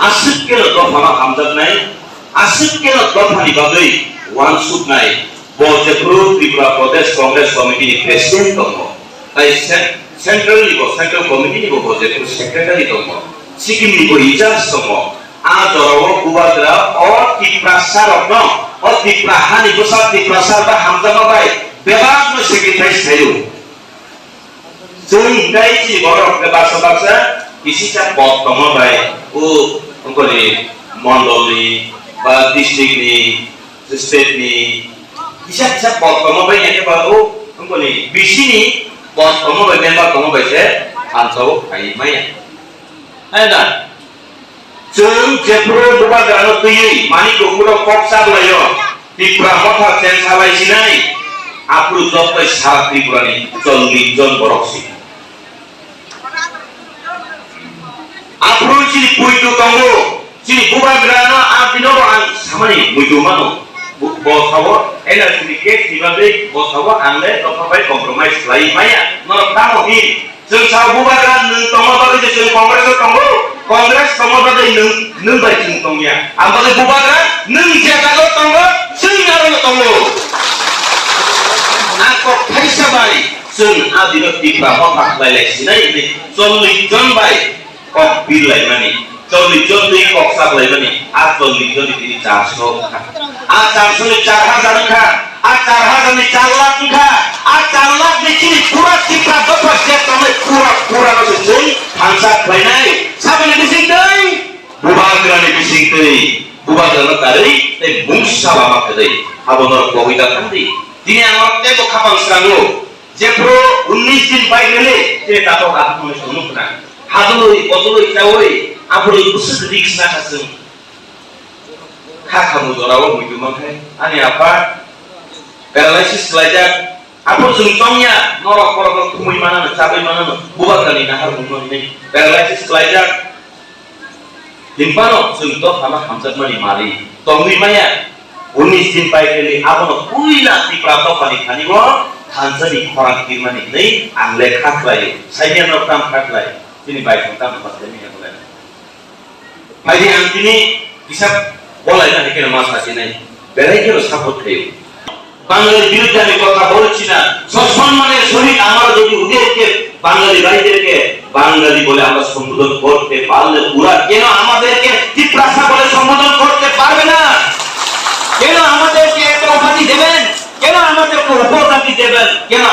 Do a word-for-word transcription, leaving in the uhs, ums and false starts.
Aswk keno dophano hamjaknai, aswk keno dophani bagwi uansuknai, bo jephru Tripura Pradesh Congress Committee ni President tongo, tai ce-, Central ni bo, Central Committee ni bo, bo jephru Secretary tongo, Sikkim ni bo in charge tongo, a jorao Bubagra o Tiprasa rokno, o Tipra hani bwsa Tiprasa ba hamjakma bai bebakno sacrifice khlaio. Chwng hwnkhe chini borok hwnkhe baksa baksa kisisa pok tongma bai, o wngkoni mondol ni ba district ni, state ni kisa kisa pok tongma bai, hwnkhe ba o wngkoni B C ni pok tongma bai, member tongma bai se phansa o khai maya. Hai na? Chwng jephru Bubagrano twiwi Manik Gokulno kok chaplaio, Tipra Motha cheng salai sinai, aphuru joto sara Tripurani chollish jon borok si. Aphuru chini puitu tongo, chini Bubagrano a binobo ang samani muitu mano. Bo, bo sabo N R C ni case ni bagwi bo sabo ang le dopha bai compromise khlai maya, norok tamo hin. Chwng sao Bubagra nwng tongma bagwi je chwng Congress o tongo, Congress tongma bagwi nwng, nwng bai chwng tongya. Ang bagwi Bubagra nwng je jaga o tongo, chwng aro no tongo. Ang kok thaisa bai chwng a dino Tipra Motha khlai lai sinai hwnwi chollish jon bai kok bir lai mani. Chollish jon twi kok chaplaimani, a chollish jon ni tini charso wngkha. A charso ni char hajar wngkha, a char hajar ni char lakh wngkha, a char lakh ni chini pura Tipra dopha je tongnai pura, pura no se chwng thansa khlainai. Saboni bising twi, Bubagra ni bising twi, Bubagra no karwi tei mungsa lama kwrwi. Abo norok kogwi da thang di. Tini ang norok teibo khapang srango. Jephru unnish din bai nili, tini tatok aphuru ni songno khna. Hadului, botului, chaui, aphuru bwswk risk na khasung. Kha khamu jorao muitu mankhai. Ani apa paralysis khlaijak. Aphuru chwng chongya, norok borok no thumui manano, chabwi manano, Bubagrani nahar mungno hinwi paralysis khlaijak. Hinphano chwng dophano hamjakmani mari tongwi maya. Unnish din pai khe abono puila Tipra dophani thani bo thansani khorang kirmani hwnwi ang le kha khlaio. Saimya no kam kha khlai. Chini bai thang tam kha khlai manya bolai. Phaidi ang tini kisa bolai na hekeno ma sasinai. Belai kheno support khaio. বাঙালির বিরুদ্ধে আমি কথা বলছি না। সসম্মানের সহিত আমরা যদি ওদেরকে, বাঙালি ভাইদেরকে বাঙালি বলে আমরা সম্বোধন করতে পারলে ওরা কেন আমাদেরকে তিপ্রাসা বলে সম্বোধন করতে পারবে না? কেন আমাদেরকে এত উপাধি দেবেন? কেন আমাদেরকে উপজাতি দেবেন? কেন